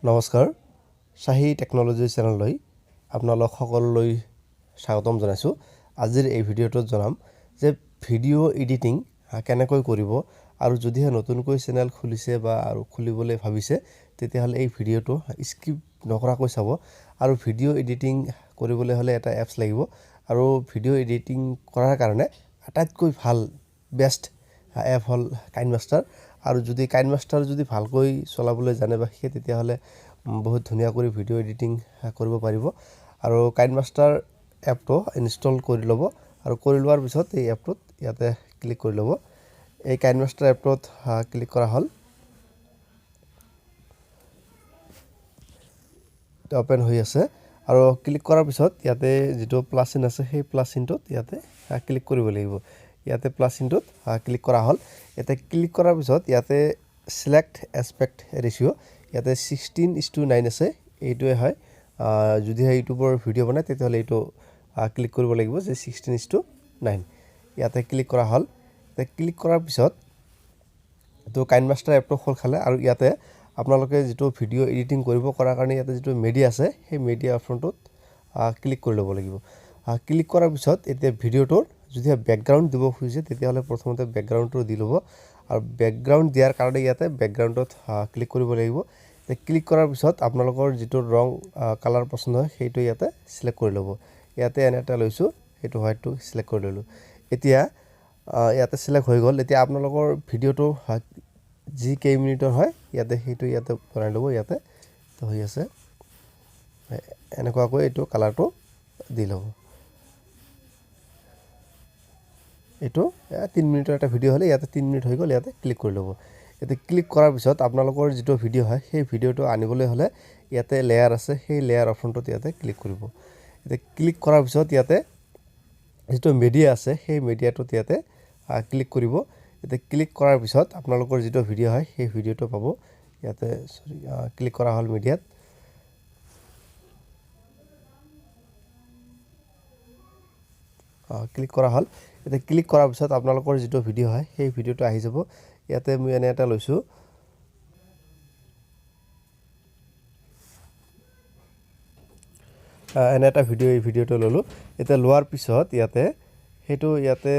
নমস্কাৰ, শ্বাহী টেকন'লজি চেনেললৈ আপোনালোক সকলোলৈ স্বাগতম জনাইছোঁ। আজিৰ এই ভিডিঅ'টোত জনাম যে ভিডিঅ' এডিটিং কেনেকৈ কৰিব আৰু যদিহে নতুনকৈ চেনেল খুলিছে বা আৰু খুলিবলৈ ভাবিছে তেতিয়াহ'লে এই ভিডিঅ'টো স্কিপ নকৰাকৈ চাব। আৰু ভিডিঅ' এডিটিং কৰিবলৈ হ'লে এটা এপছ লাগিব আৰু ভিডিঅ' এডিটিং কৰাৰ কাৰণে আটাইতকৈ ভাল বেষ্ট এপ হ'ল কাইনমাষ্টাৰ। আৰু যদি কাইনমাষ্টাৰ যদি ভালকৈ চলাবলৈ জানে বা শিকে তেতিয়াহ'লে বহুত ধুনীয়া কৰি ভিডিঅ' এডিটিং কৰিব পাৰিব। আৰু কাইনমাষ্টাৰ এপটো ইনষ্টল কৰি ল'ব আৰু কৰি লোৱাৰ পিছত এই এপটোত ইয়াতে ক্লিক কৰি ল'ব। এই কাইনমাষ্টাৰ এপটোত ক্লিক কৰা হ'ল, অ'পেন হৈ আছে। আৰু ক্লিক কৰাৰ পিছত ইয়াতে যিটো প্লাছ চিন আছে সেই প্লাছ চিনটোত ইয়াতে ক্লিক কৰিব লাগিব। ইয়াতে প্লাছ চিনটোত ক্লিক কৰা হ'ল। ইয়াতে ক্লিক কৰাৰ পিছত ইয়াতে চিলেক্ট এছপেক্ট ৰেচিঅ' ইয়াতে 16:9 আছে, এইটোৱে হয়। যদিহে ইউটিউবৰ ভিডিঅ' বনায় তেতিয়াহ'লে এইটো ক্লিক কৰিব লাগিব যে 16:9। ইয়াতে ক্লিক কৰা হ'ল। ইয়াতে ক্লিক কৰাৰ পিছত এইটো কাইনমাষ্টাৰ এপটো খোল খালে। আৰু ইয়াতে আপোনালোকে যিটো ভিডিঅ' এডিটিং কৰিব কৰাৰ কাৰণে ইয়াতে যিটো মিডিয়া আছে সেই মিডিয়া অপশ্যনটোত ক্লিক কৰি ল'ব লাগিব। ক্লিক কৰাৰ পিছত এতিয়া ভিডিঅ'টোৰ যদিহে বেকগ্ৰাউণ্ড দিব খুজিছে তেতিয়াহ'লে প্ৰথমতে বেকগ্ৰাউণ্ডটো দি ল'ব। আৰু বেকগ্ৰাউণ্ড দিয়াৰ কাৰণে ইয়াতে বেকগ্ৰাউণ্ডত ক্লিক কৰিব লাগিব। এতিয়া ক্লিক কৰাৰ পিছত আপোনালোকৰ যিটো ৰং কালাৰ পচন্দ হয় সেইটো ইয়াতে চিলেক্ট কৰি ল'ব। ইয়াতে এনে এটা লৈছোঁ, সেইটো হোৱাইটটো চিলেক্ট কৰি ল'লোঁ। এতিয়া ইয়াতে চিলেক্ট হৈ গ'ল। এতিয়া আপোনালোকৰ ভিডিঅ'টো যি কেইমিনিটৰ হয় ইয়াতে সেইটো ইয়াতে বনাই ল'ব। ইয়াতে হৈ আছে এনেকুৱাকৈ এইটো কালাৰটো দি ল'ব। এইটো 3 মিনিটৰ এটা ভিডিঅ' হ'লে ইয়াতে 3 মিনিট হৈ গ'ল, ইয়াতে ক্লিক কৰি ল'ব। ইয়াতে ক্লিক কৰাৰ পিছত আপোনালোকৰ যিটো ভিডিঅ' হয় সেই ভিডিঅ'টো আনিবলৈ হ'লে ইয়াতে লেয়াৰ আছে, সেই লেয়াৰ অপশ্যনটোত ইয়াতে ক্লিক কৰিব। ইয়াতে ক্লিক কৰাৰ পিছত ইয়াতে যিটো মিডিয়া আছে সেই মিডিয়াটোত ইয়াতে ক্লিক কৰিব। ইয়াতে ক্লিক কৰাৰ পিছত আপোনালোকৰ যিটো ভিডিঅ' হয় সেই ভিডিঅ'টো পাব। ইয়াতে চৰি ক্লিক কৰা হ'ল মিডিয়াত। ক্লিক কৰা হ'ল। ইয়াতে ক্লিক কৰাৰ পিছত আপোনালোকৰ যিটো ভিডিঅ' হয় সেই ভিডিঅ'টো আহি যাব। ইয়াতে মই এনে এটা লৈছোঁ, এনে এটা ভিডিঅ', এই ভিডিঅ'টো ল'লোঁ। এতিয়া লোৱাৰ পিছত ইয়াতে সেইটো ইয়াতে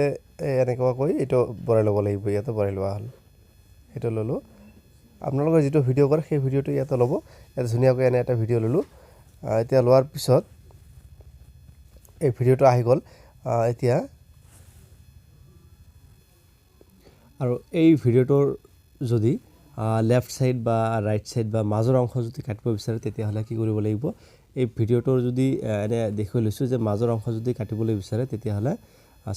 এনেকুৱাকৈ এইটো বঢ়াই ল'ব লাগিব। ইয়াতে বঢ়াই লোৱা হ'ল, সেইটো ল'লোঁ। আপোনালোকৰ যিটো ভিডিঅ' কৰে সেই ভিডিঅ'টো ইয়াতে ল'ব। ইয়াতে ধুনীয়াকৈ এনে এটা ভিডিঅ' ল'লোঁ। এতিয়া লোৱাৰ পিছত এই ভিডিঅ'টো আহি গ'ল। এতিয়া আৰু এই ভিডিঅ'টোৰ যদি লেফ্ট ছাইড বা ৰাইট ছাইড বা মাজৰ অংশ যদি কাটিব বিচাৰে তেতিয়াহ'লে কি কৰিব লাগিব, এই ভিডিঅ'টোৰ যদি এনে দেখুৱাই লৈছোঁ যে মাজৰ অংশ যদি কাটিবলৈ বিচাৰে তেতিয়াহ'লে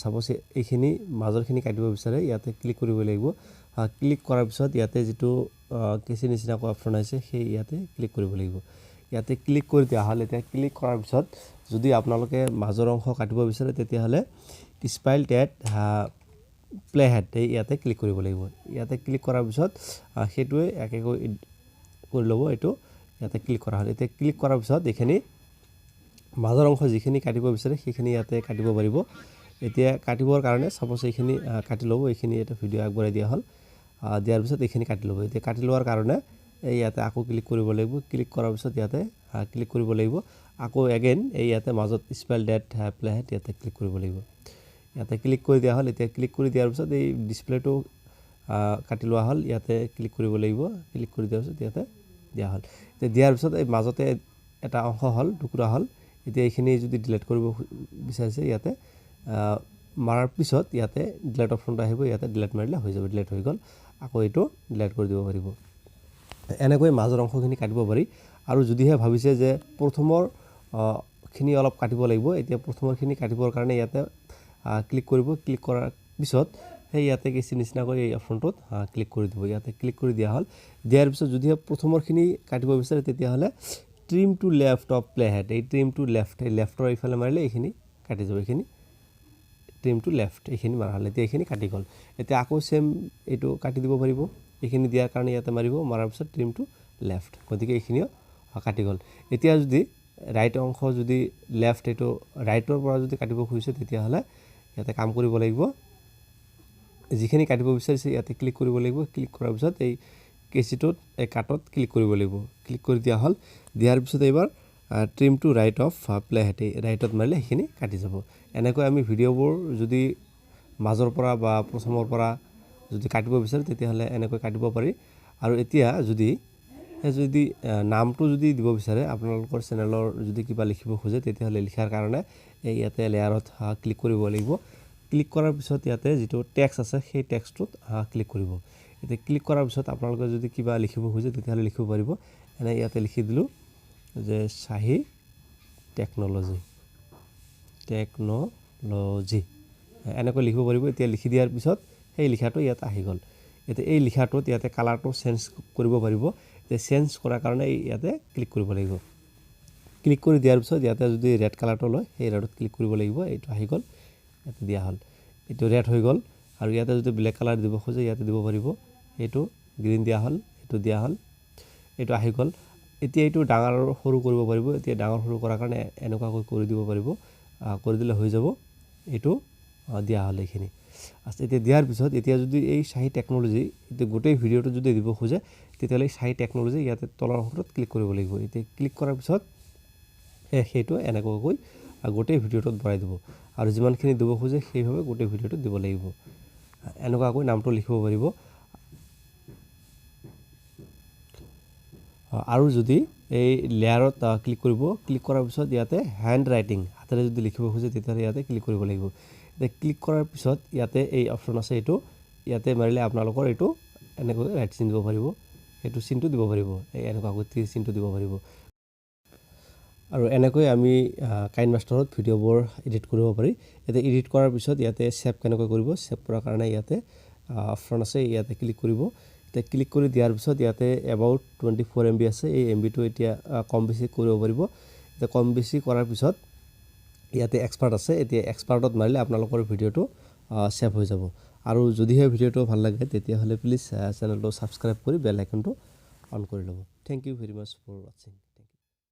চাপ'জ এইখিনি মাজৰখিনি কাটিব বিচাৰে ইয়াতে ক্লিক কৰিব লাগিব। ক্লিক কৰাৰ পিছত ইয়াতে যিটো কেঁচি নিচিনাকৈ অপশ্যন আহিছে সেই ইয়াতে ক্লিক কৰিব লাগিব। ইয়াতে ক্লিক কৰি দিয়া হ'ল। এতিয়া ক্লিক কৰাৰ পিছত যদি আপোনালোকে মাজৰ অংশ কাটিব বিচাৰে তেতিয়াহ'লে স্পাইল টেট প্লে হেড এই ইয়াতে ক্লিক কৰিব লাগিব। ইয়াতে ক্লিক কৰাৰ পিছত সেইটোৱে একেকৈ কৰি ল'ব। এইটো ইয়াতে ক্লিক কৰা হ'ল। এতিয়া ক্লিক কৰাৰ পিছত এইখিনি মাজৰ অংশ যিখিনি কাটিব বিচাৰে সেইখিনি ইয়াতে কাটিব পাৰিব। এতিয়া কাটিবৰ কাৰণে চাপ'জ এইখিনি কাটি ল'ব। এইখিনি এটা ভিডিঅ' আগবঢ়াই দিয়া হ'ল। দিয়াৰ পিছত এইখিনি কাটি ল'ব। এতিয়া কাটি লোৱাৰ কাৰণে এই ইয়াতে আকৌ ক্লিক কৰিব লাগিব। ক্লিক কৰাৰ পিছত ইয়াতে ক্লিক কৰিব লাগিব। আকৌ এগেইন এই ইয়াতে মাজত স্পেল ডেট প্লে হেড ইয়াতে ক্লিক কৰিব লাগিব। ইয়াতে ক্লিক কৰি দিয়া হ'ল। এতিয়া ক্লিক কৰি দিয়াৰ পিছত এই ডিছপ্লেটো কাটি লোৱা হ'ল। ইয়াতে ক্লিক কৰিব লাগিব। ক্লিক কৰি দিয়াৰ পিছত ইয়াতে দিয়া হ'ল। এতিয়া দিয়াৰ পিছত এই মাজতে এটা অংশ হ'ল, টুকুৰা হ'ল। এতিয়া এইখিনি যদি ডিলিট কৰিব বিচাৰিছে ইয়াতে মাৰাৰ পিছত ইয়াতে ডিলিট অপশ্যনটো আহিব। ইয়াতে ডিলিট মাৰিলে হৈ যাব, ডিলিট হৈ গ'ল। আকৌ এইটো ডিলিট কৰি দিব পাৰিব। এনেকৈ মাজৰ অংশখিনি কাটিব পাৰি। আৰু যদিহে ভাবিছে যে প্ৰথমৰ খিনি অলপ কাটিব লাগিব, এতিয়া প্ৰথমৰখিনি কাটিবৰ কাৰণে ইয়াতে ক্লিক কৰিব। ক্লিক কৰাৰ পিছত সেই ইয়াতে কেঁচি নিচিনাকৈ এই অপশ্যনটোত ক্লিক কৰি দিব। ইয়াতে ক্লিক কৰি দিয়া হ'ল। দিয়াৰ পিছত যদিহে প্ৰথমৰখিনি কাটিব বিচাৰে তেতিয়াহ'লে trim to left of play head, এই ট্ৰিম টু লেফ্ট, এই লেফ্টৰ এইফালে মাৰিলে এইখিনি কাটি যাব। এইখিনি ট্ৰিম টু লেফ্ট এইখিনি মাৰা হ'ল। এতিয়া এইখিনি কাটি গ'ল। এতিয়া আকৌ ছেম এইটো কাটি দিব পাৰিব। এইখিনি দিয়াৰ কাৰণে ইয়াতে মাৰিব, মাৰাৰ পিছত ট্ৰিম টু লেফ্ট, গতিকে এইখিনিও কাটি গ'ল। এতিয়া যদি ৰাইট অংশ যদি লেফ্ট এইটো ৰাইটৰ পৰা যদি কাটিব খুজিছে তেতিয়াহ'লে ইয়াতে কাম কৰিব লাগিব। যিখিনি কাটিব বিচাৰিছে ইয়াতে ক্লিক কৰিব লাগিব। ক্লিক কৰাৰ পিছত এই কেঁচিটোত এই কাটত ক্লিক কৰিব লাগিব। ক্লিক কৰি দিয়া হ'ল। দিয়াৰ পিছত এইবাৰ trim to right of play head, ৰাইটত মাৰিলে সেইখিনি কাটি যাব। এনেকৈ আমি ভিডিঅ'বোৰ যদি মাজৰ পৰা বা প্ৰথমৰ পৰা যদি কাটিব বিচাৰোঁ তেতিয়াহ'লে এনেকৈ কাটিব পাৰি। আৰু এতিয়া যদি যদি নামটো যদি দিব বিচাৰে, আপোনালোকৰ চেনেলৰ যদি কিবা লিখিব খোজে তেতিয়াহ'লে লিখাৰ কাৰণে এই ইয়াতে লেয়াৰত ক্লিক কৰিব লাগিব। ক্লিক কৰাৰ পিছত ইয়াতে যিটো টেক্সট আছে সেই টেক্সটোত ক্লিক কৰিব। এতিয়া ক্লিক কৰাৰ পিছত আপোনালোকে যদি কিবা লিখিব খোজে তেতিয়াহ'লে লিখিব পাৰিব। এনে ইয়াতে লিখি দিলোঁ যে শ্বাহী টেকন'লজি, টেকন'লজি এনেকৈ লিখিব পাৰিব। এতিয়া লিখি দিয়াৰ পিছত সেই লিখাটো ইয়াত আহি গ'ল। এতিয়া এই লিখাটোত ইয়াতে কালাৰটো চেঞ্জ কৰিব পাৰিব। এতিয়া চেঞ্জ কৰাৰ কাৰণে ইয়াতে ক্লিক কৰিব লাগিব। ক্লিক কৰি দিয়াৰ পিছত ইয়াতে যদি ৰেড কালাৰটো লয় সেই ৰেডত ক্লিক কৰিব লাগিব। এইটো আহি গ'ল, ইয়াতে দিয়া হ'ল, এইটো ৰেড হৈ গ'ল। আৰু ইয়াতে যদি ব্লেক কালাৰ দিব খোজে ইয়াতে দিব পাৰিব। এইটো গ্ৰীণ দিয়া হ'ল, এইটো দিয়া হ'ল, এইটো আহি গ'ল। এতিয়া এইটো ডাঙৰ সৰু কৰিব পাৰিব। এতিয়া ডাঙৰ সৰু কৰাৰ কাৰণে এনেকুৱাকৈ কৰি দিব পাৰিব। কৰি দিলে হৈ যাব। এইটো দিয়া হ'ল এইখিনি। আচ্ছা, এতিয়া দিয়াৰ পিছত এতিয়া যদি এই শ্বাহী টেকন'লজি এতিয়া গোটেই ভিডিঅ'টো যদি দিব খোজে তেতিয়াহ'লে শ্বাহী টেকন'লজি ইয়াতে তলৰ অংশটোত ক্লিক কৰিব লাগিব। এতিয়া ক্লিক কৰাৰ পিছত সেইটো এনেকুৱাকৈ গোটেই ভিডিঅ'টোত ভৰাই দিব। আৰু যিমানখিনি দিব খোজে সেইভাৱে গোটেই ভিডিঅ'টোত দিব লাগিব। এনেকুৱাকৈ নামটো লিখিব পাৰিব। আৰু যদি এই লেয়াৰত ক্লিক কৰিব, ক্লিক কৰাৰ পিছত ইয়াতে হেণ্ড ৰাইটিং হাতেৰে যদি লিখিব খোজে তেতিয়াহ'লে ইয়াতে ক্লিক কৰিব লাগিব। এতিয়া ক্লিক কৰাৰ পিছত ইয়াতে এই অপশ্যন আছে, এইটো ইয়াতে মাৰিলে আপোনালোকৰ এইটো এনেকৈ ৰাইট চিন দিব পাৰিব, সেইটো চিনটো দিব পাৰিব, এই এনেকুৱাকৈ তীৰ চিনটো দিব পাৰিব। আৰু এনেকৈ আমি কাইন মাষ্টাৰত ভিডিঅ'বোৰ এডিট কৰিব পাৰি। ইয়াতে এডিট কৰাৰ পিছত ইয়াতে ছেভ কেনেকৈ কৰিব, ছেভ কৰাৰ কাৰণে ইয়াতে অপশ্যন আছে, ইয়াতে ক্লিক কৰিব। এতিয়া ক্লিক কৰি দিয়াৰ পিছত ইয়াতে এবাউট 24 MB আছে, এই এম বিটো এতিয়া কম বেছি কৰিব পাৰিব। এতিয়া কম বেছি কৰাৰ পিছত ইয়াতে এক্সপাৰ্ট আছে, এতিয়া এক্সপাৰ্টত মাৰিলে আপোনালোকৰ ভিডিঅ'টো ছেভ হৈ যাব। আৰু যদিহে ভিডিঅ'টো ভাল লাগে তেতিয়াহ'লে প্লিজ চেনেলটো ছাবস্ক্ৰাইব কৰি বেল আইকনটো অন কৰি ল'ব। Thank you very much for watching.